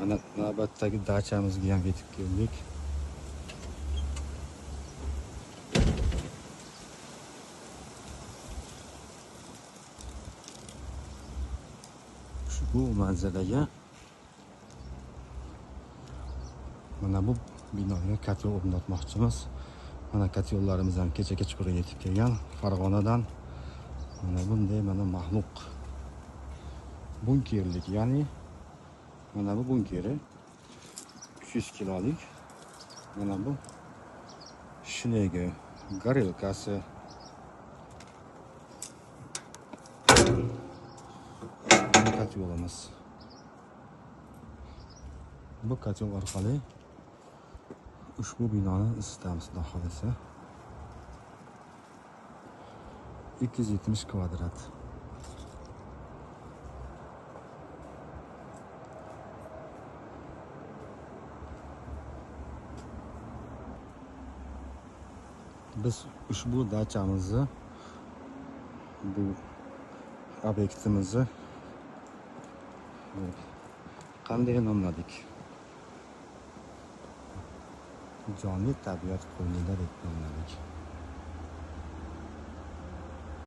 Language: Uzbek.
Mana navbatdagi dachamizga ham yetib keldik. Ushbu manzaraga mana bu binoga kotel o'rnatmoqchimiz. Mana kotellarimiz ham kecha kechqurun yetib kelgan Farg'onadan. Mana bunday mana maxluq bunkerlik, ya'ni mana bu bunkeri 300 kilolik. Mana bu shnegi, gorelkasi. Kotelimiz. Bu kotel orqali ushbu binoni isitamiz, xudo xohlasa. 270 kvadrat. Biz ushbu dachamizni, bu obyektimizni qanday nomladik? Jonli tabiat qo'ynida deb nomladik.